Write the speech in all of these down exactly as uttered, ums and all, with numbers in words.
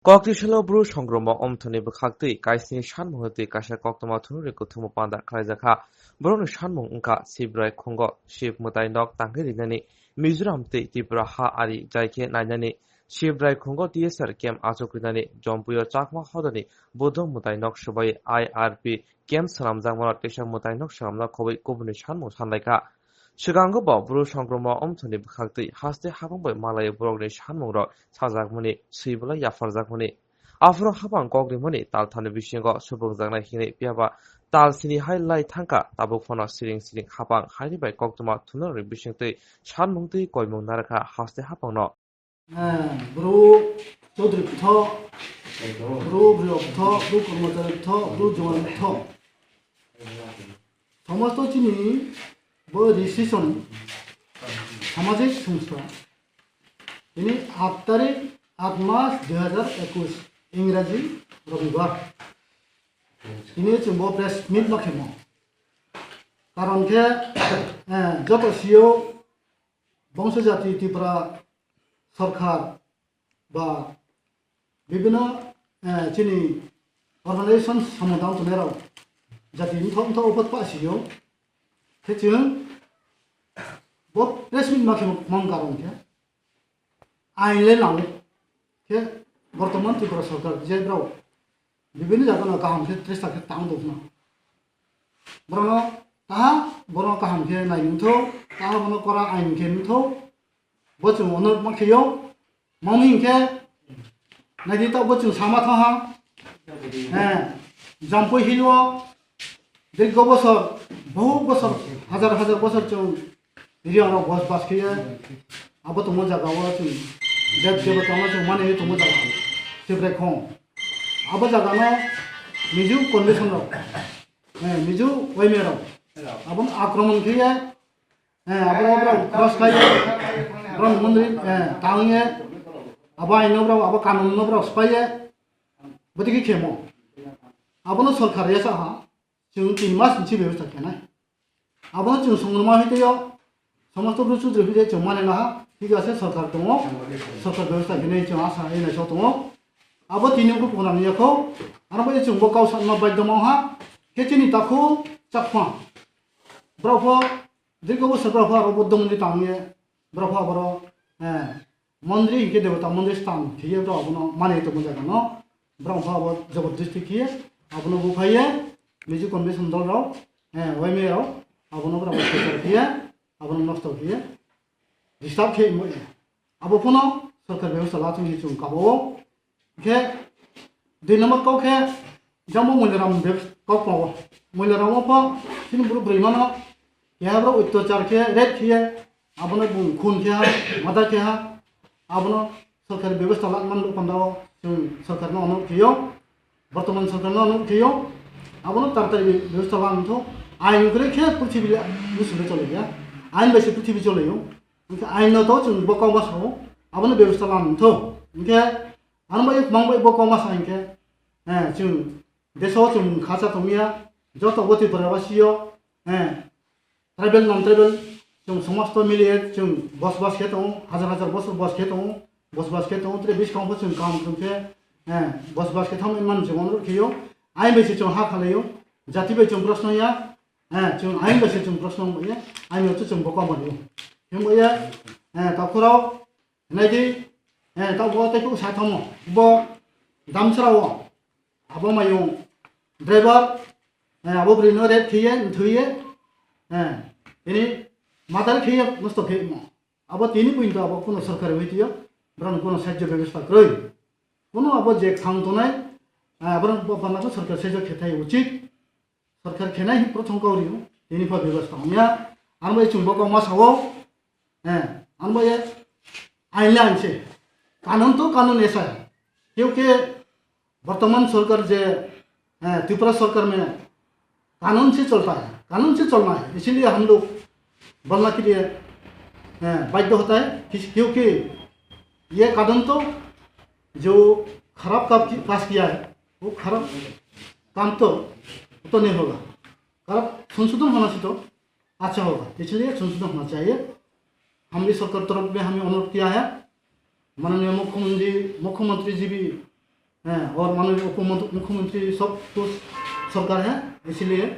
Koktisalo Bru songromo omthoni bwkhaktwi kaisni sanmung twi kaisa koktwma thungrwi kuthumwi panda khlaijakha. Borokni sanmung wngkha Sibrai khungo Sib mwtai nok tangwi rinani, Mizoram tei Tripura ha ari jaikhe nainani, Sibrai khungo T S R camp achuk rinani, Jompuio Chakma hodani Buddho mwtai nok swbai I R P camp swnamjakmano teisa mwtai nok swnamna khobwi kubuni sanmung sanlaikha. Swkango bo Bru songromo omthoni bwkhaktwi haste habang bai malai borokni sanmungrok sajakmani, swi belai yapharjakmani. Aphuru habang kok rimani tal thani bisingo subukjaknai hinwi phiyaba tal sini hai lai thangkha, tabuk phano siring siring habang haini bai koktwma thunarokni bisingtwi sanmung twi koimung narwkha haste habangno. Eh, Bru Chaudhary puthok, Bru Bru puthok, Bru Kormachari puthok, Bru Jowani puthok. Somosto chini bo registration samajik songstha. Ini aat tarik, aat mas dui hajar ekush, Ingraji Robibar. Ini chwng bo press meet ma khemo. Karon khe, eh, joto C E O Bongso Jati Tripura Sarkar ba bibhinno, eh, chini organization samung tang tongnai rok jati mthok mthok upot pa sio. Khe chwng bo press meet ma khe mong karon khe ain le nang khe bortoman Tripura Sarkar je brao bibhinno jaga no kaham khe tresta khe tang dok no. Borok no taha borok no kaham khe nai mthok, taha bono kora ain khe mthok. Bo chwng ono ma khe yo. Mami hinkhe naidi ta bo chwng sama thaha. He, Jampui hill o dirgo bosor, bohu bosor, hajar hajar bosor chwng riyang rok bos bas khe ye. Abo tongmo jaga o chwng dev debota no chwng mani tongmo jaga. Sibrai khong. Abo jaga no Mizo condition rok. Eh, Mizo waimya rok. Abo no akromon khe ye. Eh, abo rok cross khai ye. Abo mondri, eh, tang ye. Abo aino rok, abo kanun no rok spai ye. Bwtwi khe khemo. Abo no sorkar ya sa ha. Chwng tin mas ni bebostha khenai. Abono chwng songrwma hwitwi o, somosto bru chudri hwitwi chwng mane naha, thik ase, sorkar tongo, sorkar bebostha khenai chwng asa ena so tongo. Abo tini wngkha phukunani yakho, aro bai chwng bo kau sakma baidhyo mangha, khe chini takhu Chakma. Borok pho, dirgo bosor borok pho aro bo dongni tangye, borok pho aboro, eh, Mondri hinkhe debota mondri stan khiye to abono mane to mujagano. Borok pha abo jabardasti khiye abono buphaiye Mizo convention dol rok, eh, Y M A rok abono borok pressure khiye abono nosto khiye disturb khiye mo. Abo phano sorkar bebostha la thung hi chung kabo. Khe dui number kok khe jamo Muliram bebostha kok pawo. Muliram o pha sini buru bwrwi mano keha borok otyachar khe rape khiye abono bung khun khe ha, mada khe ha, abono sorkari bebostha la man rok panda o chwng sorkar no ono khiyo, bortoman sorkar no ono khiyo, abono tartari bebostha la mtho, ain kre khe prithibi le musu le chole ya, ain bai se prithibi chole yo, hwnkhe ain no to chwng bo kok ma sao, abono bebostha la mtho, hwnkhe ano bai mang bai bo kok ma sa hwnkhe, eh, chwng deso chwng khacha tongya, joto bo Tripura basi yo, eh, Tribal, non-tribal, chwng somosto miliye chwng bosbas khe tongo, hajar hajar bosor bos khe tongo, bosbas khe tongo, tei bwskango chwng kaham chwng khe, eh, bosbas khe thangwi man chwng onrok kheyo, ain bai se chwng ha khalaio, jati bai chwng proshno ya, eh, chwng ain bai se chwng proshno wngya, ain bai se chwng boka manio. Himbo ya, eh, takhurok, hinai di, eh, ta bo tei kok sa thamo, bo damsra o, Abo mayung driver, eh, abo bwrwi no rape khiye, mthwiye, eh, ini murder khiye, nosto khiye mo. Abo tini puinto abo kuno sorkar bai tiyo, borok kuno sajjo bebostha kwrwi. Kuno abo je khang tonai, eh, borok bo phanako sorkar sajjo khethai uchit. Sorkar khenai hi prothom kauri, tini pha bebostha ongya. Ang bai chwng bo kok ma sao, eh, ang bai ain le ain se. Kanun to kanun esa. Kyunki Bortoman sorkar je, eh, Tripura sorkar mein kanun se cholta hai, kanun se cholna hai, isiliye hum log bolna ke liye, eh, badhyo hota hai, kis-, kyunki ye kanun to jo kharab kaam ki-, kaam kiya hai, wo kharab kaam to, to nahi hoga. Kharab sanshodhon hona se to, अच्छा होगा, इसलिए संशोधन होना चाहिए। हम भी सरकार तरफ में हमें अनुरोध किया है, माननीय मुख्यमंत्री, मुख्यमंत्री जी भी हैं, और माननीय उप मुख्यमंत्री सब कुछ सरकार है, इसलिए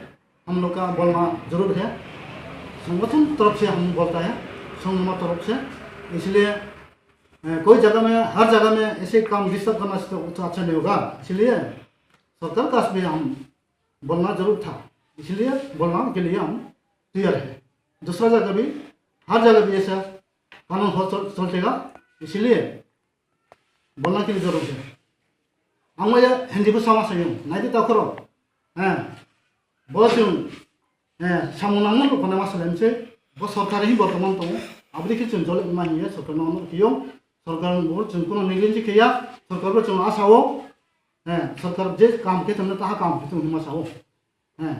हम लोग का बोलना जरूर है। संगठन तरफ से हम बोलता है, संगठन तरफ से। इसलिए, अ, कोई जगह में, हर जगह में ऐसे काम डिस्टर्ब करना से तो अच्छा नहीं होगा। इसलिए सरकार का भी हम बोलना जरूर था, इसलिए बोलना के लिए हम तैयार है। दूसरा जगह भी, हर जगह भी ऐसा कानून हो चल, चलतेगा, इसलिए बोलना के लिए जरूर है। Ang waya hindi bo sama sayo, naidi ta khoro. Eh, bo chwng, eh, samung nangma rok kono ma salam se, bo sorkar hi bortoman tongo, abri khe chwng jole ma hiya sorkar no ano kiyo, sorkar bo chwng kono negligence khiya, sorkar bo chwng asao, eh, sorkar je kam khe tongna taha kam khe tongma sao. হ্যাঁ,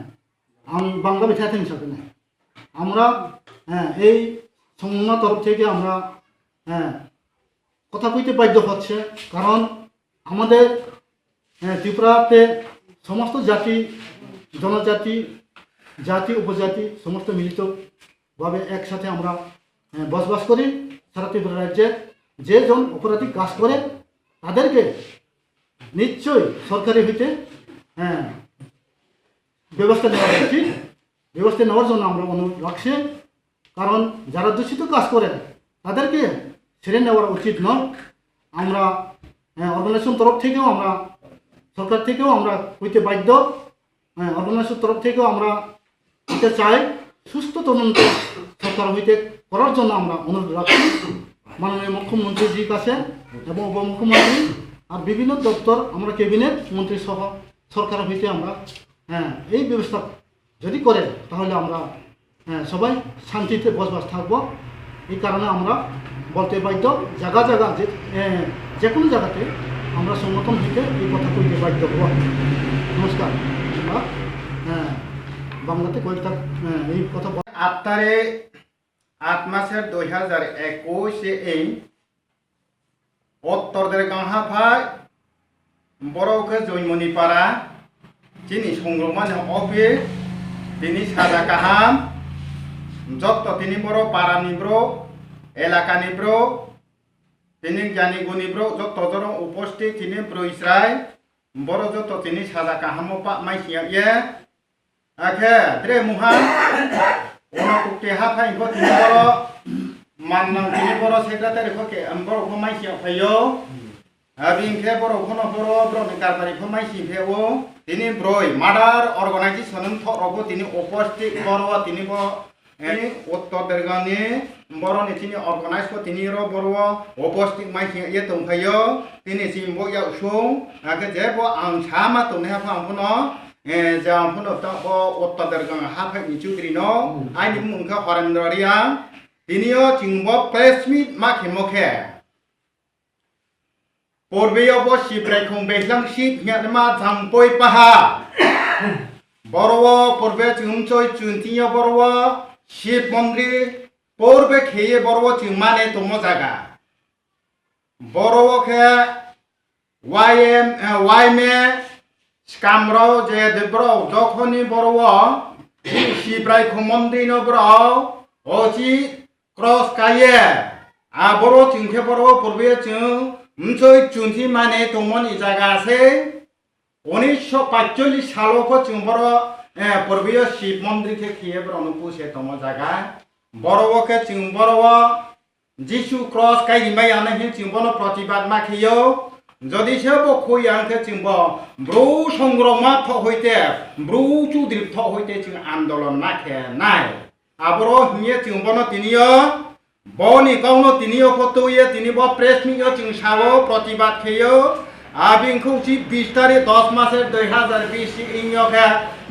আমি বাংলা মিঠাই থেকে সাথে নেই। আমরা, হ্যাঁ, এই সংগঠন তরফ থেকে আমরা, হ্যাঁ, কথা কইতে বাধ্য হচ্ছে, কারণ আমাদের, হ্যাঁ, ত্রিপুরাতে সমস্ত জাতি, জনজাতি, জাতি, উপজাতি সমস্ত মিলিতভাবে একসাথে আমরা, হ্যাঁ, বসবাস করি। সারা ত্রিপুরা রাজ্যে যে জন অপরাধী কাজ করে, তাদেরকে নিশ্চয়ই সরকারি হইতে, হ্যাঁ, ব্যবস্থা নেওয়া উচিত। ব্যবস্থা নেওয়ার জন্য আমরা অনুরোধ রাখছি, কারণ যারা দূষিত কাজ করে, তাদেরকে ছেড়ে নেওয়া উচিত নয়। আমরা, হ্যাঁ, অর্গানাইজেশন তরফ থেকেও আমরা, সরকার থেকেও আমরা হইতে বাধ্য। হ্যাঁ, অর্গানাইজেশন তরফ থেকেও আমরা দিতে চাই, সুস্থ তদন্ত সরকার হইতে করার জন্য আমরা অনুরোধ রাখছি মাননীয় মুখ্যমন্ত্রীজির কাছে এবং উপমুখ্যমন্ত্রী আর বিভিন্ন দপ্তর, আমরা ক্যাবিনেট মন্ত্রী সহ সরকার হইতে আমরা, হ্যাঁ, এই ব্যবস্থা যদি করে, তাহলে আমরা, হ্যাঁ, সবাই শান্তিতে বসবাস থাকবো। এই কারণে আমরা বলতে বাধ্য, জায়গা জায়গা যে, এ, যে কোনো জায়গাতে আমরা সংগঠন হইতে এই কথা কইতে বাধ্য হবো। নমস্কার। আমরা, হ্যাঁ, বাংলাতে কয়েকটা, হ্যাঁ, এই কথা বল- আট তারিখ, আট মাসের দুই হাজার একুশ এ এই উত্তর দেরগাং হাফাই, borok khe Joimoni para, chini songrokmani office, tini saja kaham, jotto tini borok para ni borok, elaka ni borok, tini jani guni borok, jotto joro uposthit tini broi chwrai, borok jotto tini saja kaham o pa mai siya ye. Akhe tre muha, ono kukte ha phai kho tini boro, mannang tini boro secretary kho ke, am, borok kho mai siya phaio. Abing khe borok khono boro, borok ni kartari kho mai si phe o. Tini broi, murder organization wng thok rok bo tini uposthit boro, tini bo, eh, Uttor Dergani boro ni tini organize kho tini ro boro, uposthit mai si ye tong phaio. Tini si bo yak sung, akhe je bo ang sama tong ha phang khono. Eh, jang phano ta o Uttor Dergang haphai ni chudri no, hmm, aini mung kha Horendra Riang. Tini o chwng bo press meet ma khe mo khe. Porbe o bo Sibrai khong Bejlang Sib hnya ma jang poi paha. Boro o porbe chwng choi chwng tini o boro o Sib Mondri porbe kheye boro o chwng mane tongmo jaga. Boro o khe Y M, eh, Y M A scam rok je de borok jokhoni boro o Sibrai khomondri no borok ochi cross kaiye. A boro chwng khe boro o porbe chwng mchoi chunthi mane tongmoni jaga se. Unisho paitchollish salo kho chwng boro, eh, porbe o Sib Mondri khe khiye borok no puse tongmo jaga. Boro o khe chwng boro o Jisu cross kai rimai ya na hin chwng bono protibad ma kheyo. Jodi se bo khoi ya khe chwng bo bru songrok ma thok hoite, bru chudri thok hoite chwng andolon ma khe nai. Aboro hiye chwng bono tiniyo boni kok no tiniyo photo ye tini bo press meet yo chwng sao protibad kheyo. Abing khe uchi bis tarik dos maser dui hazar bis inyo khe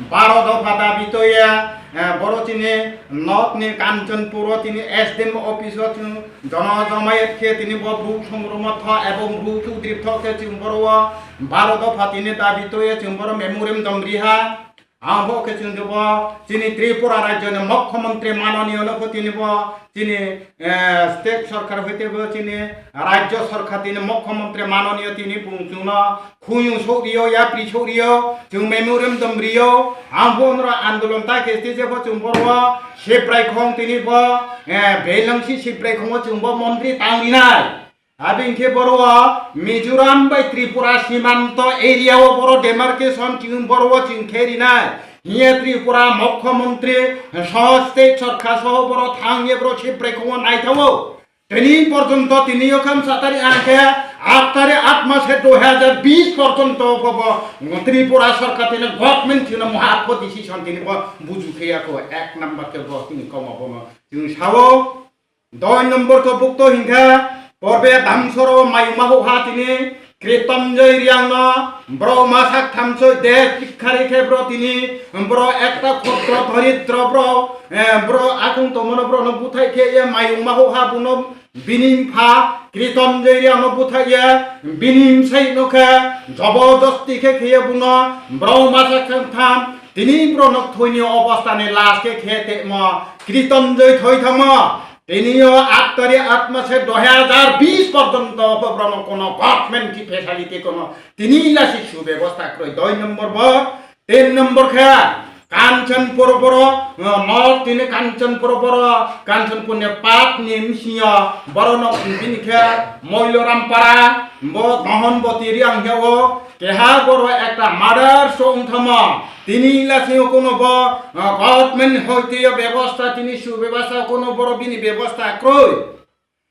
baro dopha dabi toye, eh, boro chini nok ni Kanchanpur o tini S D M office o chwng jono jomayet khe tini bo bru songrokma tho ebong bru chudri tho khe chwng boro o baro dopha tini dabi toye chwng boro memorandum riha. Ang bo khe chwng bo chini Tripura rajyo ni mukhyamantri manoniyo no pho tini bo chini, eh, state sorkar hoite bo chini rajyo sorkar tini mukhyamantri manoniyo tini bung chwngno khuyung sok rio, yapri sok rio, chwng memorandum rio, ang bo onora andolon ta khe tei je bo chwng boro Sibrai khong tini bo, eh, belangsi Sibrai khongo chwng bo montri tang rinai. Abini khe boro o Mizoram bai Tripura simanto area o boro demarcation chwng boro o chwng khe rinai. Hiye Tripura Mukhyamantri soho state sorkar soho boro thang ye boro se brekho naithawo. Tini porjonto tini yokham satari angkhe aat tari aat mase dui hajar bis porjonto bobo Tripura sorkar tini government tini moha apho decision tini bo buju khe yakho ek number khe bo tini komo bono chwng sao. Doi nombor khe bukto hinkha porbe damsoro mayuma ho ha tini Kritonjoy Riangno bro masak thamsoi de chikkari khe bro tini bro ekta khotro doritro bro, eh, bro akung tomono bro no buthai khe ye mayuma ho ha buno bini pha Kritonjoy Riangno buthai ye bini sai no khe jobojosti khe khe ye buno bro masak tham tini bro no thoini obostha ni last khe khe te mo Kritonjoy thoi thamo. Tini o aat tari aat mase dui hajar bis porjonto bobrokno kono government ki facility kono tini lasi subebostha kroi doi nombor bo, tin nombor khe Kanchanpur boro, uh, North tini Kanchanpur boro, Kanchanpur ni pat ni msingo boro no bini khe Moilorampara, bo Mohanboti Riang heo, keha boro ekta murder so wngthamo. Tini ila sio kono bo, ah, government hoite yo bebosta tini su bebosta kono boro bini bebosta kroi.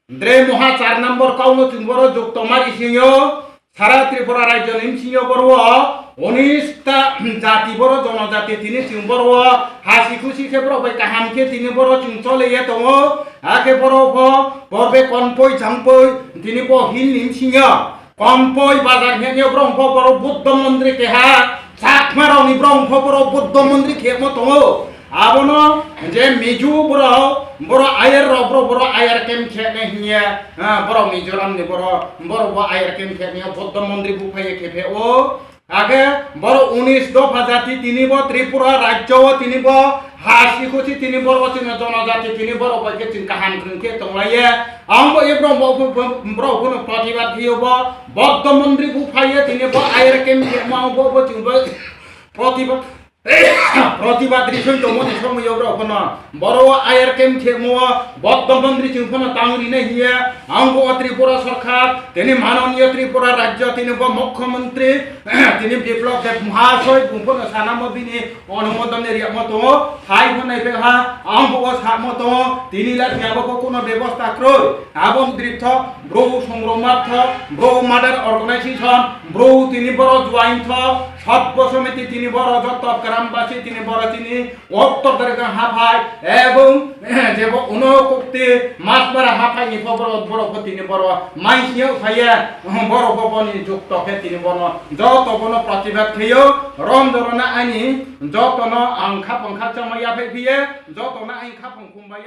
Dre moha char number kauno chwng boro jukto mari singyo. Sara Tripura rajyo ni singyo boro o unis ta jati boro jonojati tini chwng boro o hasi khusi khe boro bai kaham khe tini boro chwng chole ye tongo. Akhe boro bo borbe konpoi jangpoi tini bo hin ni singyo. Kompoi bazar hwnyo borok bo borok Buddha mondri keha, Chakma rokni borok bo borok Buddha mondri khemo tongo. Abono je Mizo borok, borok ayar rok borok, borok ayar kem khene hinya, ha, borok Mizoram ni borok, borok bo ayar kem khene Buddha mondri buphai khe phe o. Age borok unis dopha jati tini bo Tripura rajyo o tini bo hasi khusi tini borok chini jonojati tini borok bai khe chini kaham khwrwng khe tonglaiye. Ang bo e borok bo, bo, borok bono protibad khiyo bo, Boddo mondri buphaiye tini bo ayar kem khe ma bo, bo chwng bo protibad, protibad risoi tongmani somoyo borok bono. Boro ayar kem khe mo, Boddo mondri chwng bono tang rinai hiye. Ang bo Tripura sorkar, tini manoniyo Tripura rajyo, tini bo mukhyamantri, tini Biplab Deb Mahasoi, bung bono sanamo bini Onumodon ni riyamo tongo, hai hwnai bwkha, ang bo o samo tongo, tini la thiyabo bo kuno bebosta kroi. Abo dritho, bro songroma tho, bro murder organization, bro tini boro join tho, sot bosomiti tini boro joto Grambasi tini boro tini Uttor Dargam haphai, ebong jebo uno kokti Masbara haphai ni boro, boro tini boro mai siyo phaiya, boro bo boni jukto khe tini bono joto bono protibad kheyo, rom dorona ani Jotono ang khapang khakchangma yaphai phiye, jotono ang khapang khumbai.